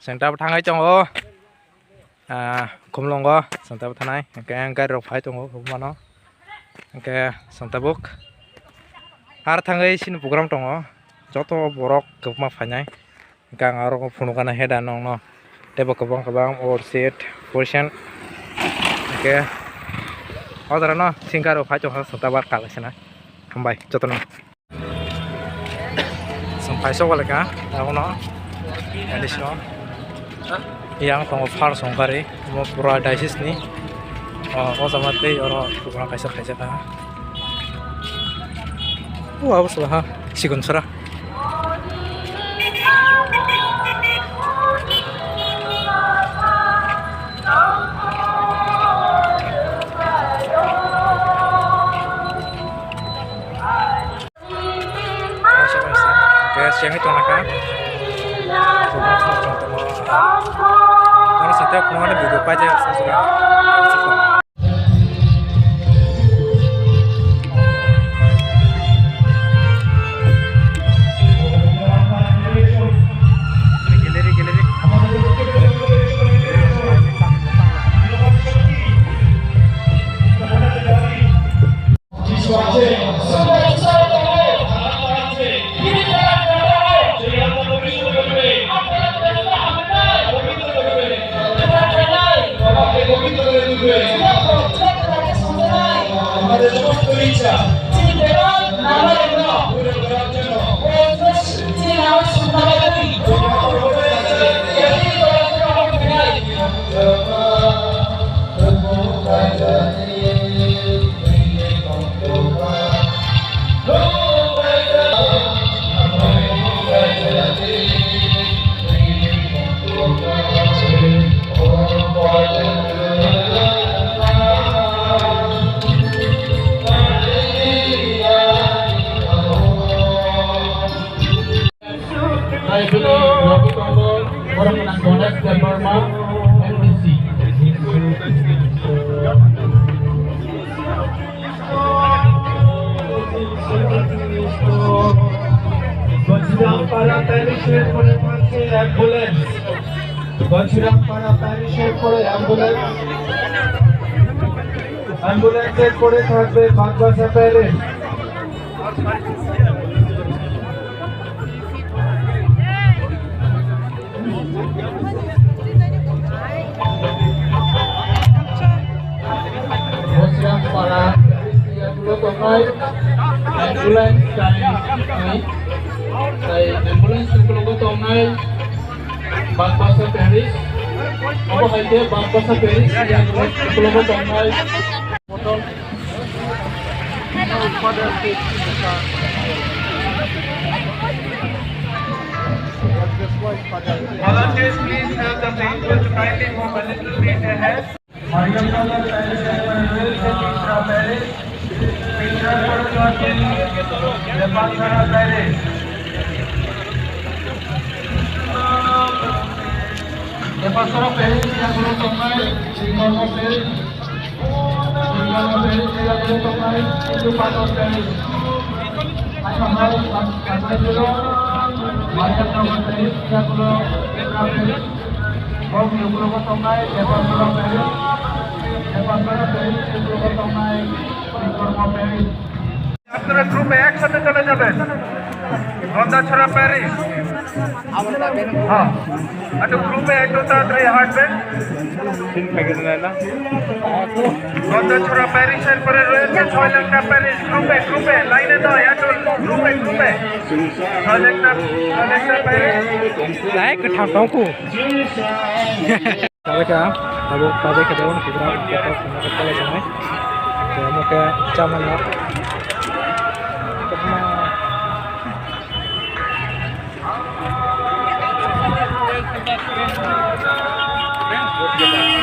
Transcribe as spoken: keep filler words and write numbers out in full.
Chwng tabuk thangwi tongo, ah, Khumlungo, chwng tabuk thanai, hwnkhe gari rok phai tongo, hukmano, hwnkhe chwng tabuk har thangwi chini program tongo, joto borok kwbangma phainai, hwnkhe ang aro phunukgana heda nongno, teibo kwbang kwbang old seat, position, hwnkhe o jorano singer rok phai tongkha, chwng tabuk kalaisana, hambai jotono. Chwng paisok wale ka, abono, ani sino. Yang tongo first song gari, omo pura diocese ni. O, o jama tei oro program kaisa khaijak kha. O, abo se ha, Sikon sora. Gas yang itu nak kan? Mana satu aku mana video aja saya sudah. Galeri, galeri. Hai, bini logi tongo, borok gwnang Ganesh Debbarma, M D C. Gajirang Para Parish-er pore thangkhe ambulance. Gajirang Para Parish-er pore ambulance. Ambulance-er pore thangkhe Bagbasa Parish. Gajirang Para, yagulo tongnai ambulance, tai, tai ambulance yagulo tongnai Bagbasa Parish, obo hai khe Bagbasa Parish, yagulo tongnai. Volunteers, please help the people to kindly move a little bit ahead. Debasora Parish, yagulo tongnai, Singkormo Parish, Singkormo Parish, yagulo tongnai, Hindu Pator Parish. Aino hai, Mariamnagar Parish, yagulo Parish, bokni ukulogo tongnai, Debasora Parish, Debasora Parish, yagulogo tongnai, Singkormo Parish. আপনারা গ্রুপে একসাথে চলে যাবেন। গন্ডাছড়া প্যারিশ। হ্যাঁ। একটু গ্রুপে একটু তাড়াতাড়ি হাঁটবেন। গন্ডাছড়া প্যারিশের পরে রয়েছে ছয় লাখটা প্যারিশ। গ্রুপে, গ্রুপে, লাইনে নয়, একটু গ্রুপে, গ্রুপে। ছয় লাখটা, ছয় লাখটা parish. Lai kwthang tongkhu. Tabuk kha, tabuk, tabuk khe tabuk, tabuk khe tabuk, tabuk khe tabuk, tabuk khe tabuk, tabuk khe tabuk, tabuk khe.